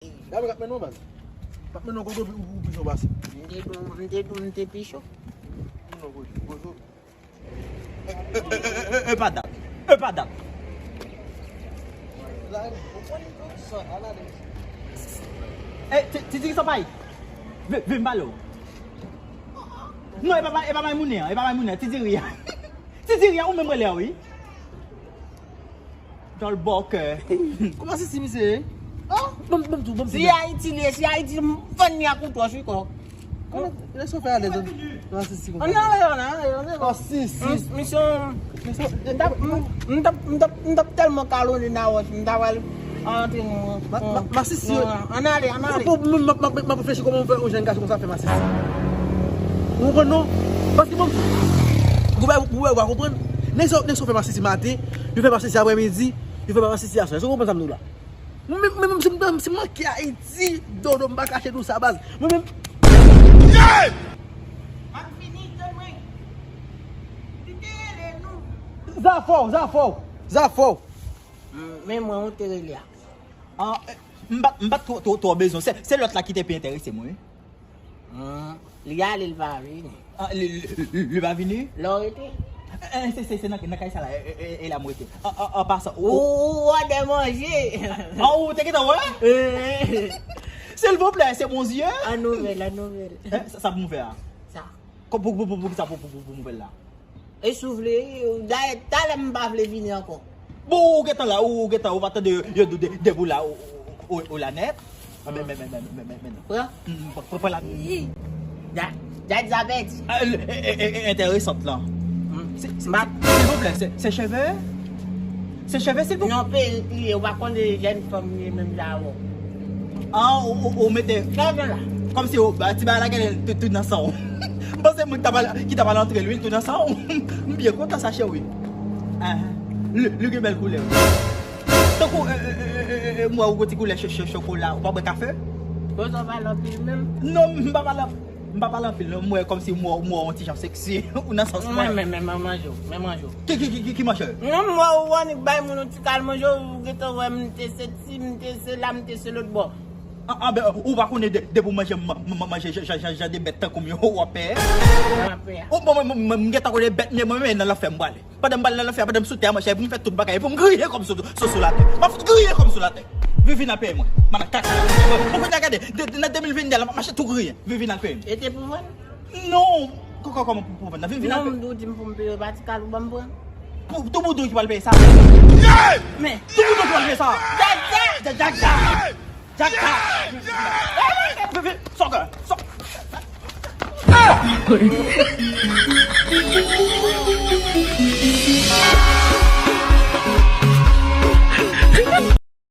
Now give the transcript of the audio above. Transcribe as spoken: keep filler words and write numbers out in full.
Gade, m ap mennen w, baz. M ap mennen w kote w pi, ou, ou pi cho pase. M te bon, m te bon, m te pi cho. Mennen w kote, kote w. E, e, e, e, e pa dat. E pa dat. E, ti, ti, ti, sa pa yi. Vin, vin m pale w. Non, e pa, e pa Maimoune an, e pa Maimoune an, ti diri a. Ti diri a, ou menm rele a, wi. Dòlbòkè. Kòman se si misye ye? Oh, ban m, ban m tou, ban m tou. Si Ayiti li ye, si Ayiti, m fann li ak yon twòch, wi, kò. Kòman, lè chofè a lèz, nan sisi konsa. Ann ale, ann ale, ann ale. Oh, sisi. M, misye, m t ap, m, m t ap, m t ap, m t ap tèlman kalonnen nan wòch, m ta pral antre nan, ma, ma, masisi. Non, ann ale, ann ale. Bon, bon, m, m, m, m ap reflechi kòman yon jèn gason konsa fè masisi. Ou konprann non? Paske bon, ou pa, ou pa konprann. Nèg sa, nèg sa fè masisi maten, yo fè masisi aprèmidi, yo fè masisi aswè. Èske ou konprann sa m di w la? Mwen menm, mwen menm, si m, si m manke Ayiti, dodo, m pa kache nou sa, baz. Mwen menm. Yeah! M ap vini, tann mwen. Li te rele nou. Zafò, Zafò, Zafò. Mm, men mwen, ou te rele a. Ah, eh, m pa, m pa t twò, twò, twò bezwen. Se, se lòt la ki te pi enterese mwen, wi. Hmm, li ale, li pa vini. Ah, li, li, li, li pa vini? Lè w rete. Eh, eh, se, se, se nan, nan kay sa la, eh, eh, eh, e la m rete. An, an, an pasan, ou, ou, ou, ou òdè manje. Ah, ou te gentan wè? Eh. Silvouplè, se bon zye. An nouvèl, an nouvèl. Eh, sa, sa pou m fè a? Sa. Pou, pou, pou, pou, pou ki sa pou, pou, pou, pou nouvèl la? E si w vle, dayè, talè m pa vle vini ankò. Bon, ou gentan la, ou, ou gentan, ou pa tande yo, yo di w de, depi w la, ou, ou, ou, ou la nèt. Ah, men, men, men, men, men, men, men, non. Pran. Mm, pran, pran, pran la. Ih, dja, dja di sa pèdi. Ah, e, e, e, e, enteresant lan. Mm. Se, se, silvouplè, se, se cheve? Se cheve, silvouplè? Non, perik li ye, ou pa konnen jèn fanm li ye menm jan avè w. Ah, ou, ou, ou mete. Sa w fè la? Kòmsi ou, ba, ti bagay la genlè tou, tou nan san w. M panse moun ki ta pral, ki ta pral antre lwil tou nan san w. M byen kontan sa, cheri. Ah, li, li gen bèl koulè. Tankou, e, e, m wè ou gon ti koulè cho, cho, chokola, ou pa bwè kafe? Bon, sa w pale anpil menm? Non, m pa pale, m pa pale anpil, non. M wè kòmsi m wè, m wè yon ti jan seksi, ou nan sans mwen. Men, men, men, men manje w, men manje w. Ki, ki, ki, ki, ki manje? Non, m wè ou annik bay moun yon ti kal manje, ou gentan wè m te se ti, m te se la, m te se lòt bò. Ah, ah, ben, ou pa konnen de, depi w manje, m, m, m, manje jan, jan, jan, jan de bèt tankou m yo, w ap pè. M ap pè. Ou, bon, mwen, mwen, mwen, m gentan konnen bèt m ye, mwen, men nan lanfè m prale. Pandan m pral nan lanfè, pandan m sou tè a, monchè, pou m fè tout bagay, pou m griyen kòm sou, sou, sou latè. M ap fout griyen kòm sou latè. Vin, vin al peye mwen. Manan kaka. Bon, kounye a gade, de, de, nan de mil venn de a, la, m ap mache tou griyen. Vin, vin al peye m. E te pou vann? Non. Kò, kò, kòman pou, pou vann nan? Vin, vin al peye. Non, m di w pou m peye, pa ti kal ou ban m pran. Pou, tou boudon ki pral peye sa. Men. Tou boudon ki pral peye sa. Dja, dja. Dja, dja, dja. Dja, dja. Vin, vin, sòkè, sòkè.